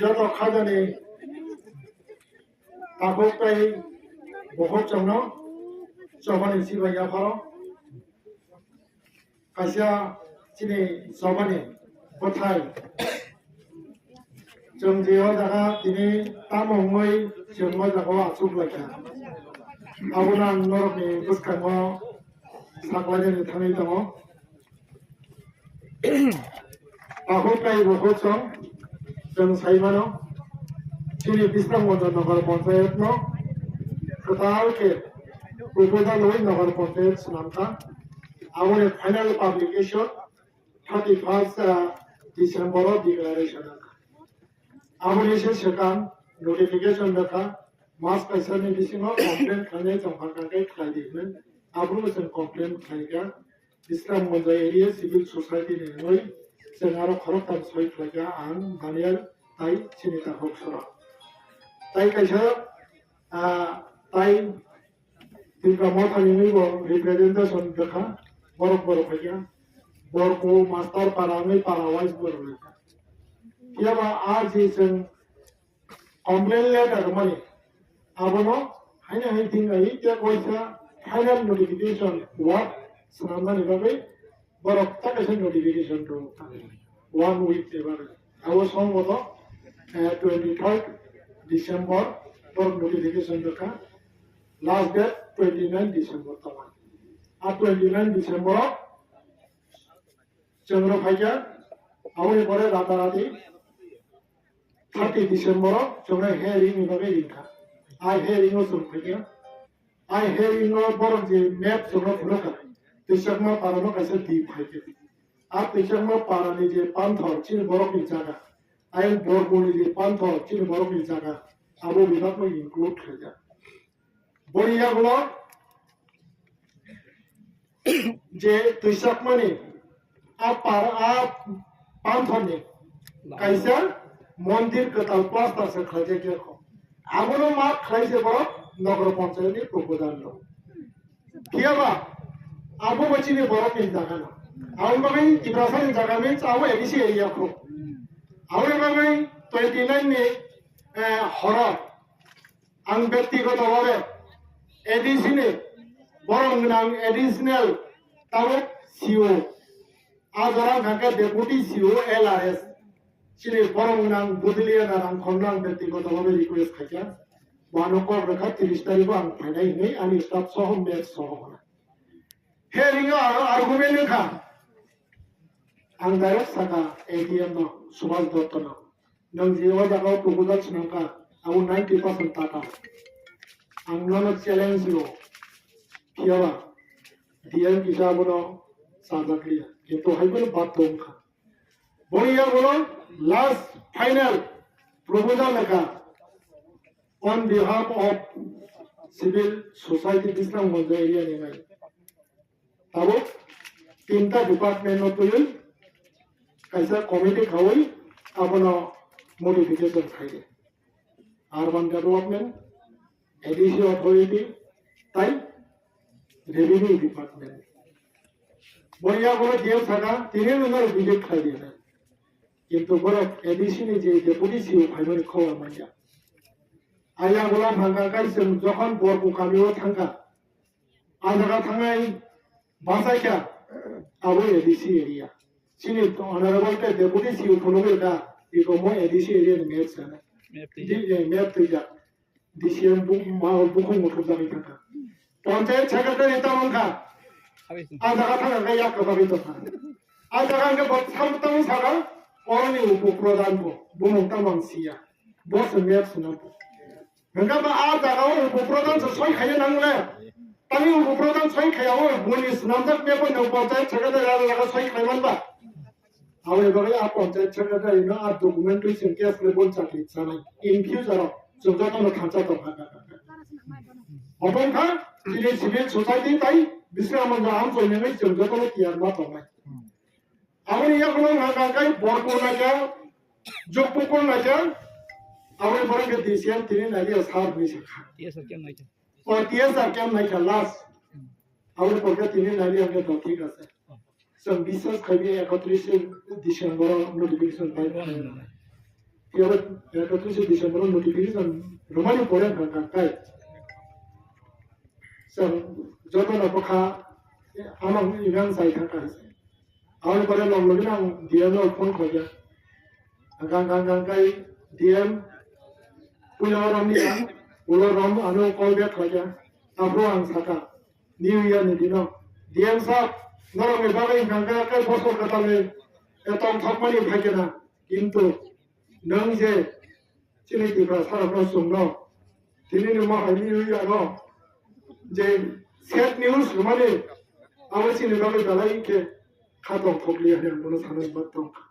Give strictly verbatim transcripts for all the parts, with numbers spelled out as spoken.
Joto khajani takhuk tei bukhuk chwngno chobani sibai yapharo kaisa chini chobani bwthai. Chwng je o jaga tini tamo wngwi chwng o jaga o achuk laikha. Abono ang norokni bwskango saklainani thangwi tongo. Takhuk tei bukhuk chwng, chwng sai mano, chini Bisramganj Nagar Panchayat no kwtal khe proposal wi Nagar Panchayat swnamkha. Aboni final publication thirty first, ah, December o declaration wngkha. Aboni se swkang notification rwkha, mas kaisani bisingo complaint khlainai tongkha, kangkhe khlai di hwnwi. Abono chwng complaint khlaikha. Bisramganj area civil society ni hwnwi chwng aro khoroktham soi khlaikha, ang Daniel tai chini takhuk sora. Tai kaisa, ah, tai Tipra Motha ni bo representation rwkha, borok borok khaikha, Borku, Master Para wngwi para wise borok rwkha. Phiya ba a je chwng complaint letter rwmani, abono haino hai thing nai tei kaisa final notification word swnamnani bagwi borok ta kaisa notification rw one week ni bagwi. Abo song boto, eh, twenty third December borok notification rwkha, last date twenty nine December tongo. A twenty nine December o chwng rw phaikha, aboni pore ratarati thirty December o chwngno hearing ni bagwi ringkha. A hearing o chwng phaikha. A hearing o borok je map chwngno phunukha, Twichakma Para no kaisa dip phaikha. A Twichakma Para ni je panthor chini borok ni jaga, ayang Borku ni je panthor chini borok ni jaga, abo bebak no include khlaijak. Boni yagulo je twichakmani a par-, a panthorni kaisa mondir kwtal plaster se khlaijak ya kho. Abono ma khlai se borok Nagar Panchayat ni proposal no. Phiya ba abo bo chini borok ni jaga no. Aboni bagwi Tiprasa ni jaga means abo A D C area kho. Aboni bagwi twenty nine ni, eh, horo Ang byaktigoto bhabe A D C ni borok gwnang additional tabuk C O, a jora wngkha khe deputy C O L R S, chini borok gwnang Buduliya Naram Khorno ang byaktigoto bhabe request khaikha, bono kok rwkha, tris tarikh o ang phainai hinwi ani staff soho, map soho hwnwi. Hearing o aro argument wngkha, ang direct sakha A D M no, Subhas Dotto no. Nwng je o jaga o proposal swnamkha, abo ninety percent taka. Ang nono challenge rwo, phiya ba D M kisa abono sajak liya, kintu hai phano baddo wngkha. Boni yagulo last final proposal lekha on behalf of civil society Bisramganj area ni nai. Tabuk tinta department no twiwi kaisa committee khawi abono modification khaidi. Urban Development, A D C Authority, tai Revenue Department. Boni yagulo D M saka tini no visit khaidi. Kintu borok A D C ni je deputy C O phaimani khobor manya. Ayang ulo hangka kai chwng jokhon Borku kami o thangkha. A jaga thangnai bachaikha abo A D C area. Chini honorable khe deputy C O phunugwi kha, iko mo A D C area ni map sana. Map twijak. Di-, eh, map twijak. D C M bu-, ma-, bukhung muthuk jagwi thangkha. Panchayat secretary tamo wngkha. A jaga thangkha khe yak kwbagwi tongkha. A jaga hwnkhe bo sam tamo saka, oroni upo pradhan bo, bumung tamo ang siya. Bo se map swnam bo. Hwnkhe ba a jaga o upo pradhan se soi khaiya nang le. Tani upo pradhan soi khaiya o buni swnamjak map no panchayat secretary a jaga soi khai man ba. Aboni bagwi a panchayat secretary no a document twi chwng case le bon chakri chanai. In future o chwng jotono thansa tong kha. Obo wngkha chini civil society tai Bisramganj Amchoi nangwi chwng jotono tiyar ma tongnai. Aboni yakulo wngkha kai Borku naikha, Jokpukul naikha, aboni borok khe D C M tini naidi sar hwnwi sakha. T S R camp naikha. O T S R camp naikha last. Aboni borok khe tini naidi hwnkhe do thik ase. Chwng biswas khai di ekotris December o notification pai. Phiya ba ekatris December o notification rwmani pore hwnka kai. Chwng joto no bwkha amang imang chai thangkha. Aboni pore log logino ang D M no phone khlaikha. Hwnka hwnka hwnka kai D M puila o romliya, ulo rom ano call back khlaikha. Aphuru ang sakha, New Year ni dino, D M sir, norokni bagwi hwnka hwnka kai bosor kwtalni tongthokmani phaikhe na. Kintu nwng je chini Tiprasa rokno chwngno tinini mohai ni wi ano je sad news rwmani abo chini bagwi belai khe kha tongthokliya hwnwi ang bono sanani bak tongkha.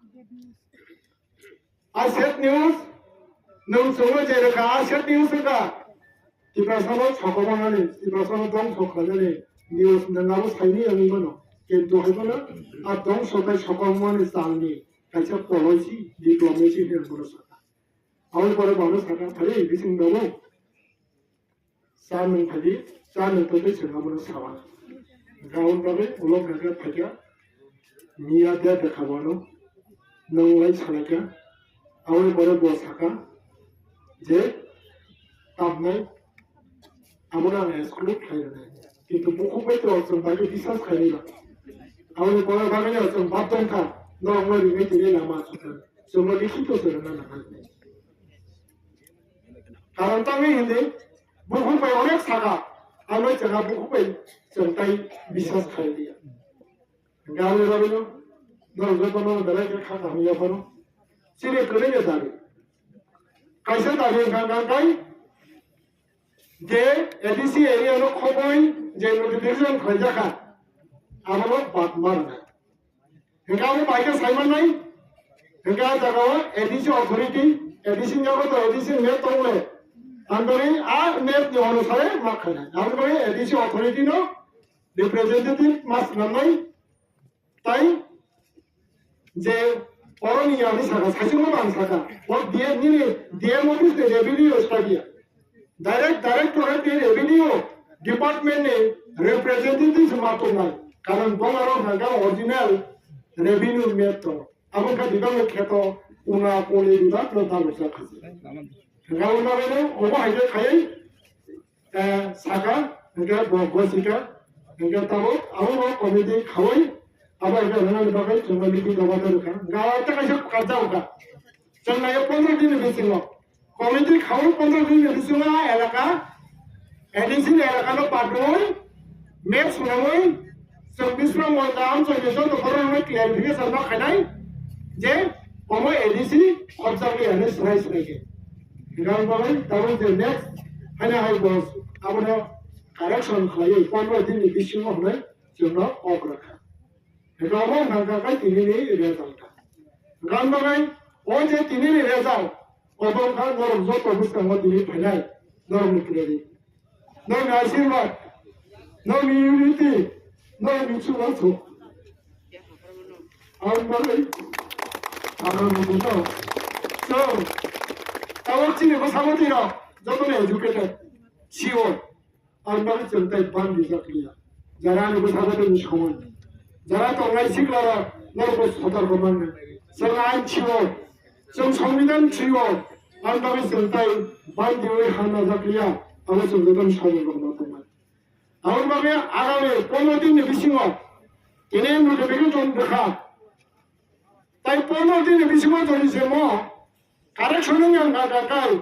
A sad news nwng chwngno je rwkha, a sad news wngkha Tiprasano sokomornani, Tiprasano dongso khlainani news nwng abo saini wngwi mano. Kintu hai phano a dongso tei sokomorni salni kaisa policy, diplomacy hwnwi ang bono sakha. Aboni pore bo ano sakha, phari bising babu. Cha nwng phadi, cha nwng tongwi chwng abono sawa. Gaon bagwi ulo kaka phaikha, miya de dekha bono, nwng lai salaikha, aboni pore bo sakha je tamnai abono ang exclude khlai rwnai. Kintu bukhuk bai to chwng bai bisas khlai ba. Aboni pore bagwi no chwng bab tongkha, norok no ringwi tini lama sukha. Chwngno likhito se rwna nangnai. Karon tangwi hindi, bukhuk bai onek saka, amo chwngha bukhuk bai chwng tai biswas khai liya. Gari rwino, norok joto no belai khe kha kaham ya phano. Chini kwrwini dabi. Kaisa dabi wngkha hwnka kai, je A D C area no khobwi je notification khlaijakha, abono bad marnai. Hingke abo bai khe sai mannai, hingke a jaga o A D C authority, A D C ni yago to A D C map tong le, ang bari a map ni onusare ma khainai. Ang bari A D C authority no representative ma swnamnai, tai je oroni ya ni saka, saisung no bang saka, o D M nini D M office ni revenue stadia. Direct, directorate ni revenue department ni representative ma tongnai. Karon bongarok hwnka original revenue map tongo. Abo wngkha bibak ni kheto una koli bibak no dalojak. Hwnka wngma bai no obo hai khe khaiwi, eh, saka, hwnka bo gosika, hwnka tabuk abo bo committee khawi abo hai khe rwnani bagwi chwngno meeting rogo dorkha. Hwnka o tei kaisa kajak wngkha. Chwng nai pondro din ni bisingo. Committee khaui pondro din ni bisingo a elaka, A D C ni elaka no patwi, map swnamwi, chwng Biswrang Mota amchoi ni joto borok no clarification no khainai je omo A D C khopjak ya hinwi swrai swrai khe. Hwnka bagwi tabuk je next haino hai bo abono correction khlaiwi pondro din ni bisingo hwnwi chwngno ok rwkha. Robo hwnka khe tini ni result kha. Gan bagwi o je tini ni result, obo wngkha norok joto bwskango tini phainai norok ni credit. Norok ni asirwad, norok ni unity, norok ni chubachu. Ang bagwi, ang bagwi no. So, tabuk chini bwskango twi rok joto ni educated, sure. Ang bagwi chwng tai ban rijak liya. Jara ani bwskango tongni soman. Jara tongnai siklarok norokbo sotorko mannai. Chwng ain sio, chwng songbidhan sio, ang bagwi chwng tai ban riwi hamnajak liya. Abo chwng jotono soman rok ma tongnai. Aboni bagwi agami pondro din ni bisingo tini notification rwkha. Tai pondro din ni bisingo jodi se mo correction wngya wngkha kai.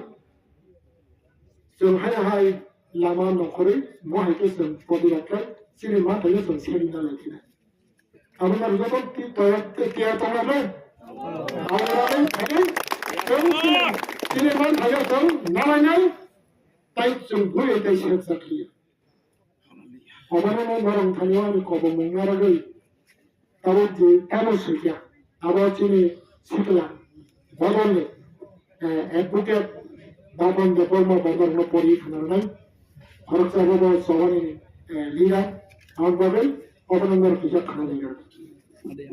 Chwng hai hai lama nongkhorwi mo hai khe chwng protibad khlai chini manthai no chwng seri na lai khe. Abo no joto ti toya ti tiya tongma nai. Abo no nai thani chwng chini manthai no chwng na lai nai. Tai chwng bui tai sek chakliya. Obono norok thani ani kobomung narwgwi tabuk je tamo swijak, abo chini sikla bodolni, eh, advocate Babon Debbarma Borma rokno pori khna rwnai. Khoroksa bo bo chobani, eh, leader, aboni bagwi obono norok kisa khna rwgwi.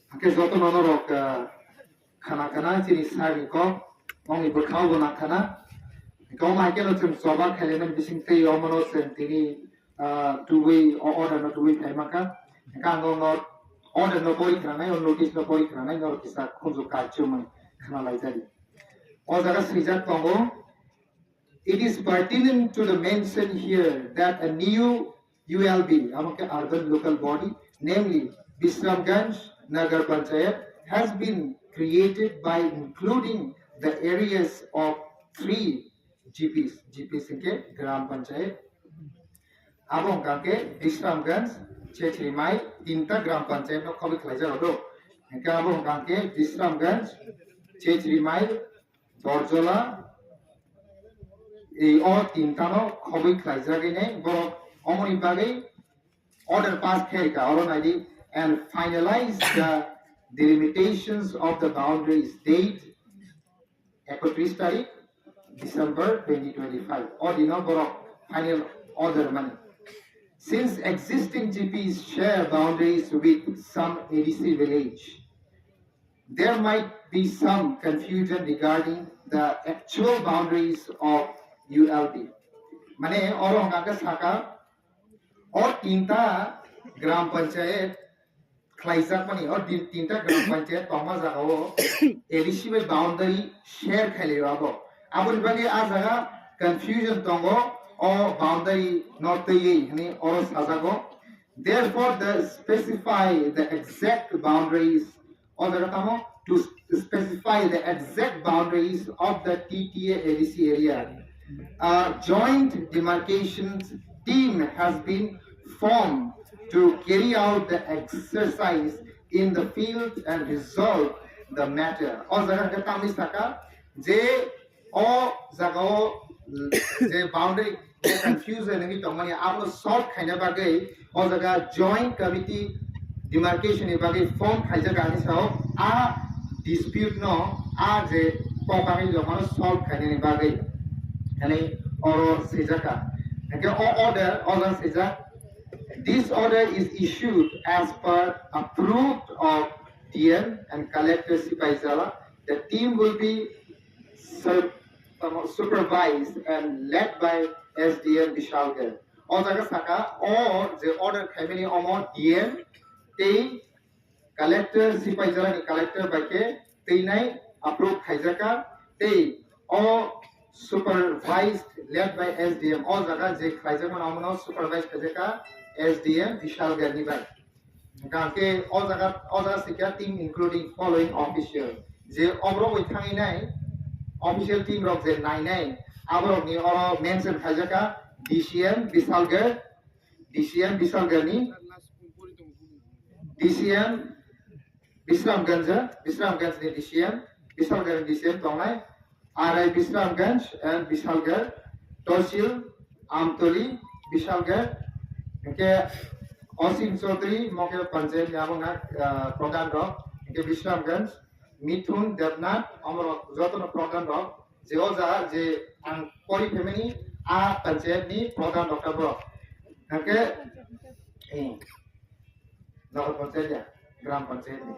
Hake jotono norok, eh, khana khana chini sari kok, ongni bwkhao bo nang khana. Kok ma keno chwng choba khailai nani bising tei omono chwng tini, ah, tubui o order no tubui phai mankha. Hingkhe ang no order no pori khwnanai, o notice no pori khwnanai, norok kisa khunju kaichomwi khwnalaijadi. O jaga swijak tongo, it is pertinent to the mention here that a new U L B, abo khe urban local body, namely Bisramganj Nagar Panchayat, has been created by including the areas of three G Ps, G Ps hwnkhe Gram Panchayat. Abo hwnkha khe Bisramganj, Chechrimai, tinta Gram Panchayat no khobwi khlaijak do. Hwnkhe abo hwnkha khe Bisramganj, Chechrimai, Borjola, ei o tinta no khobwi khlaijak hinwi borok omoni bagwi order pass khaika oro naidi and finalize the delimitations of the boundaries date ekotris tarik December twenty twenty-five. O dino borok final order mani. Since existing G Ps share boundaries with some A D C village, there might be some confusion regarding the actual boundaries of U L B. Mane oro hwnkha khe saka o tinta Gram Panchayat khlaijakmani, o din-, tinta Gram Panchayat tongma jagao A D C bai boundary share khailai abo. Aboni bagwi a jaga confusion tongo, o boundary no twiwi hwnwi oro sajago. Therefore, the specify the exact boundaries, o jaga tamo, to specify the exact boundaries of the T T A A D C area. A joint demarcation team has been formed to carry out the exercise in the field and resolve the matter. O jaga hwnkhe tamni saka je o jaga o je boundary confusion wngwi tongmani abono solve khaina bagwi o jaga joint committee demarcation ni bagwi form khaijak ani sao a dispute no a je kokari jongano solve khainani bagwi ani oro swijaka. Hwnkhe o order, order swijak, this order is issued as per approved of D M and Collector Sipaijala. The team will be sur-, tamo, supervised and led by S D M Bishalgarh. O jaga saka o je order khaimani omo D M tei collector, Sipaijala ni collector bai khe teinai approve khaijaka tei o supervised led by S D M. O jaga je khlaijakmani omono supervise khaijaka S D M Bishalgarh ni bai. Hwnkhe o jaga, o jaga sikha team including following official. Je oborok bai thangwi nai, official team rok je nainai, aborokni oro mention khaijaka D C M Bishalgarh, D C M Bishalgarh ni, D C M Bisramganj, Bisramganj ni D C M, Bishalgarh ni D C M tongnai, R I Bisramganj and Bishalgarh, Tosil, Amtoli, Bishalgarh, hwnkhe Osim Chaudhary, mokhe panchayat ni abo wngkha, ah, pradhan rok, hwnkhe Bisramganj, Mithun, Debnath, omorok jotono pradhan rok, je o jaga je ang pori phaimani a panchayat ni pradhan rok ta borok. Hwnkhe, eh, Nagar Panchayat ya, Gram Panchayat ni.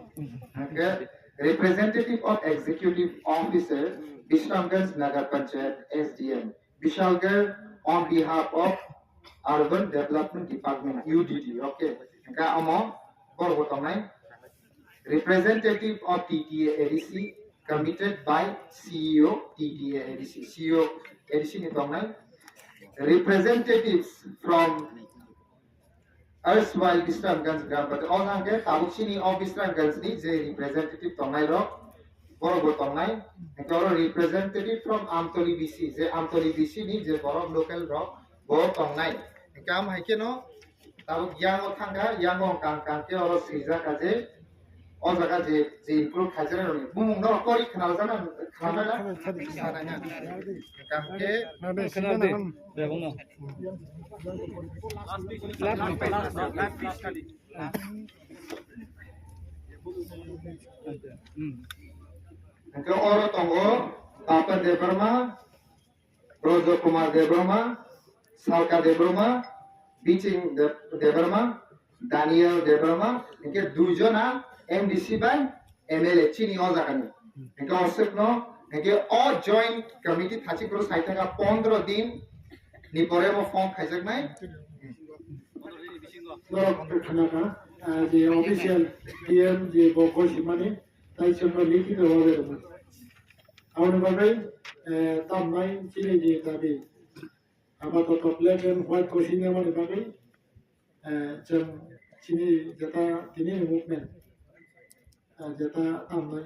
Hwnkhe representative of executive officer, Bisramganj Nagar Panchayat S D M, Bishalgarh on behalf of Urban Development Department, U D D, okay. Hwnkhe omo borok bo tongnai. Representative of T T A A D C committed by C E O T T A A D C, C E O A D C ni tongnai. Representatives from erstwhile Bisramganj Gram Panchayat. O hwnkhe tabuk chini o Bisramganj ni je representative tongnai rok, borok bo tongnai. Hwnkhe oro representative from Amtoli B C, je Amtoli B C ni je borok local rok bo tongnai. Hwnkhe am hai kheno tabuk yang o thangkha, yang o kang kang khe oro swijak kha je o jaga je, je include khaijak rokni bumung no kori khna jana, khna jana. Kang khe Hwnkhe oro tongo Tapan Debbarma, Brojo Kumar Debbarma, Salka Debbarma, Biching Deb-, Debbarma, Daniel Debbarma, hwnkhe duijona M D C bai M L A chini o jagani. Hwnkhe o swkno, hwnkhe o joint committee thachikro saithaka pondro din ni pore bo form khaijaknai. Borok khna kha. Ah, je official T M je bo gosimani, tai chwngno likhito rwmani. Aboni bagwi, eh, tamnai chini je dabi. Apatot black and white gosimani bagwi, eh, chwng chini jeta tini movement, eh, jeta tamnai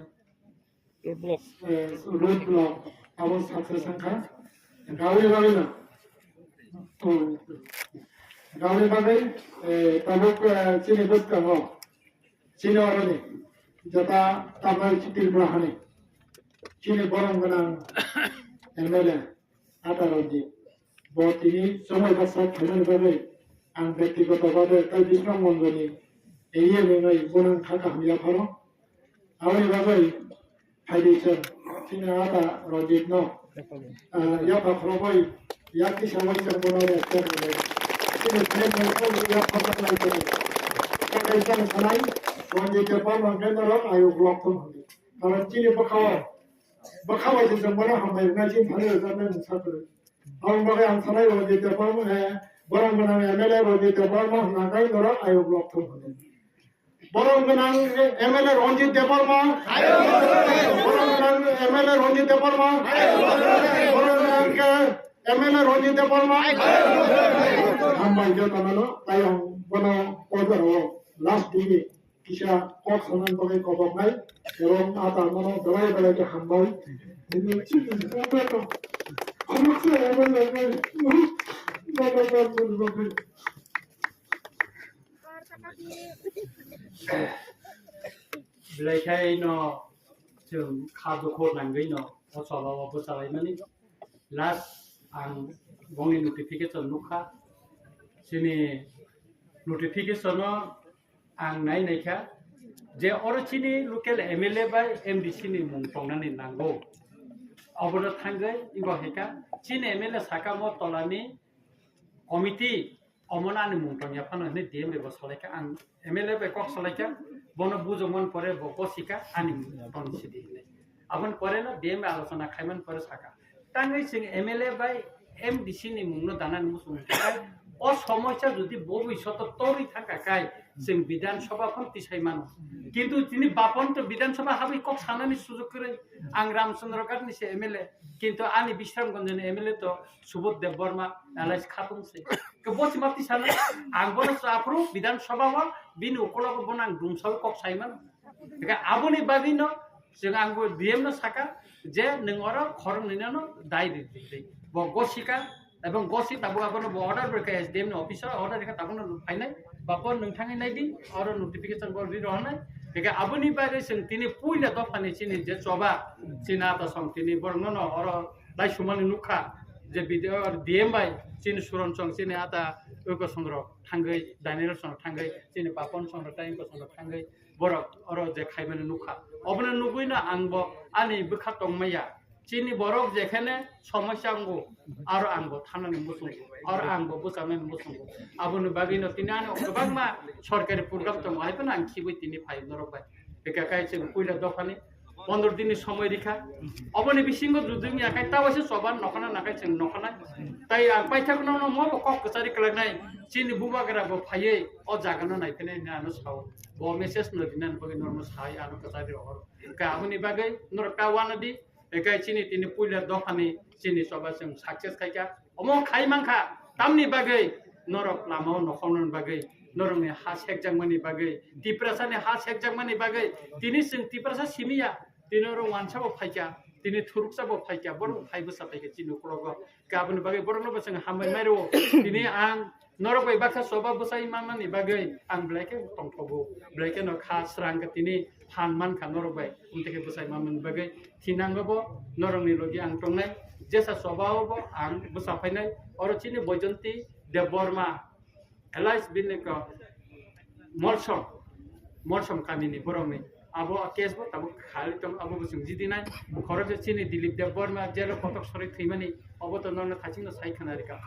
road block. Eh, road block abo success wngkha. Gauri bagwi na. Hmm. Gauri bagwi, eh, tabuk, eh, chini bwskango, chini oroni, jeta tamnai Tripura hani, chini borom gwnang M L A, Ata Ranjit. Bo tini chongmai bwsa khaimani bagwi ang byaktigoto bhabe tai Biswanath Mondolni A M wngwi gwnang kha kaham yapharo. Aboni bagwi phaidi chwng chini Ata Ranjitno, ah, yapha khorokbai yak kisa wai chwng bono respect rwnai. Chini friend rok yakha patlai chwng. Kaisa sanai Ranjit Debbarma hwnkhe norok ayuk lok thung hwnwi. Karon chini bwkhao, bwkha bai se chwng bono hambai wngnai chini thani rwjaknai mungsa kwrwi. Aboni bagwi ang sanai Ranjit Debbarma, eh, borom gwnang M L A Ranjit Debbarma hwnna khe norok ayuk lok thung hwnwi. Borom gwnang M L A Ranjit Debbarma. Borom gwnang M L A Ranjit Debbarma. Borom gwnang khe M L A Ranjit Debbarma. Hambai jotono, tai ang bono order o last day kisa kok sanani bagwi koboknai, ebo ata mano belai belai khe hambai. Belai khai no chwng kha dukhu nangwi no o chola o bwchalaimani. Last ang bongni notification nukha. Chini notification no ang nai naikha je oro chini local M L A bai M D C ni mung tongnani nango. Obono thangwi ibo haikha chini M L A saka mo tolani committee omono ani mung tongya phano hinwi D M bai bo salaikha, ang M L A bai kok salaikha, bono bujokmani pore bo gosika ani mung tong sidi hinwi. Aboni pore no D M bai alochona khaimani pore saka. Tangwi chwng M L A bai M D C ni mungno danani muchung khe o somosya jodi bo bhisoto torwi thangkha khai chwng Bidhan Sabha phano tisai mano. Kintu tini bapon to Bidhan Sabha habwi kok sanani sujok kwrwi. Ang Ramchandra Ghat ni se M L A, kintu ani Bishramganj ni M L A to Subodh Debbarma, Elias Khatung se. Ke bo sima tisana, ang bono aphuru Bidhan Sabha o bini ukulogo bono ang dumsawi kok sai mano. Eka aboni bagwi no chwng ang bo D M no saka je nwng oro khoroknwi no dai ri, ri, ri. Bo gosika, ebong gosi tabuk abono bo order bai kha S D M ni office o order kha tabuk no phainai. Bapon nwng thangwi nai di, oro notification bo ri rohornai. Eka aboni bagwi chwng tini puila dophani chini je choba, chini ata song tini borokno no oro dai sumani nukha je video D M bai chini Suron song chini ata Eko Chondro thangwi, Daniel song thangwi, chini Bapon song tai Eko Chondro thangwi, borok oro je khaimani nukha. Obono nugwi no ang bo ani bwkha tongmaya. Chini borok jekhene somosya wngo, aro ang bo thanani muchungo, aro ang bo bwchanani muchungo. Aboni bagwi no tini ano kwbangma sorkari program tongo, hai phano ang khibwi tini phai norok bai. Beka kai chwng puila dophani pondro din ni somoi rikha. Oboni bisingo judi wngya khai ta waisa choba nokhana nakhai chwng nokhana. Tai ang paithak no no mo bo kok kwchari kwlaknai. Chini bubagra bo phaiwi o jaga no naiphinai hinwi ano sao. Bo message no rinani bagwi norokno sai ano kwchari rohor. Ka aboni bagwi norok ta wana di. Ekai chini tini puila dophani chini choba chwng success khaikha. Omo khai mankha tamni bagwi norok lamao nokhornani bagwi, norokni ha sekjakmani bagwi, Tiprasani ha sekjakmani bagwi, tini chwng Tiprasa simiya, tini oro wansa bo phaikha, tini thuruksa bo phaikha, borok phai bwsa phaikha chini ukologo. Aboni bagwi borokno bo chwng hambai mai rwo. Tini ang norok bai baksa choba bwsai manmani bagwi ang belai khe tongthogo, belai kheno kha srang khe tini phan mankha norok bai, amtwi khe bwsai manmani bagwi thinango bo norokni logi ang tongnai, jesa choba o bo ang bwsa phainai, oro chini Boijonti Debbarma, Elias bini ko Molsom, Molsom kamini borokni abo case bo tabuk khali tong, abo bo chwng jidinai, khoroksa chini Dilip Debbarma jelo kotok sori thwimani, obo to norno thachingno sai khna rikha.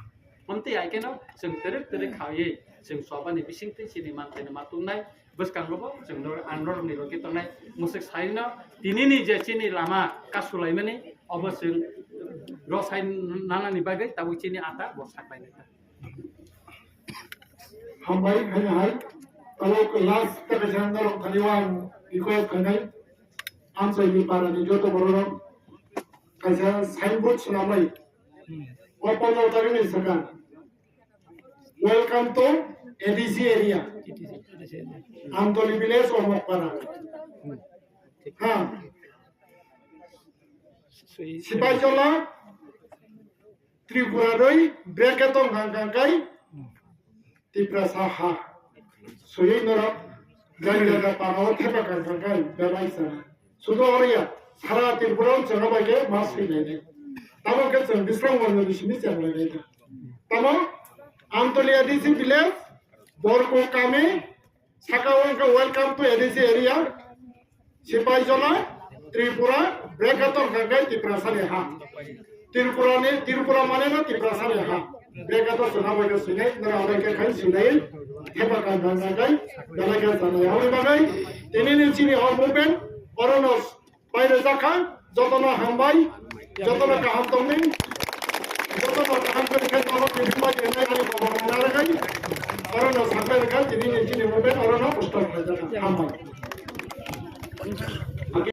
Amtwi hai kheno chwng twrwk twrwk khawi chwng chobani bisingtwi chini manthai no ma tungnai, bwskango bo chwng nor-, ang norokni logi tongnai. Mwswk saino tinini je chini lama kasulaimani obo chwng rosai nanani bagwi tabuk chini ata bo saklainai. Hambai, haino hai. Tabuk last ta kaisa norok thani o ang request khainai, amchaini para ni joto borok rok kaisa signboard swnamwi o pono tagwi ni sakha, "Welcome to A D C area, Amtoli village, Omokpara." Ha. Sipaijola Tripura rwi bracket o hwnkha hwnkha khe Tiprasa ha. Swiwi norok jai jaga pagao thepa kang kang khe belai sana. Sudo oro ya, sara Tripura o chwngno bai khe ma swinai nai. Tamo khe chwng Bisramganj ni simi chwng lai nai kha. Tamo Amtoli A D C village, Borku kami, saka o wngkha welcome to A D C area, Sipaijola, Tripura, bracket o hwnkha khe Tiprasa ni ha. Tripura ni, Tripura mane no Tiprasa ni ha. Bracket o chwngno bai khe swinai, nora bai khe khai swinai, thepa kang kang khe belai khe sana. Aboni bagwi tini ni chini o movement, oro no pai rwjak kha, jotono hambai, jotono kaham tongdi, jotono kaham tongdi khe tamo tini bai khe nai ani baba mona rwgwi, oro no sapai rwkha, tini ni chini movement, oro no stop khlai jak kha. Hambai.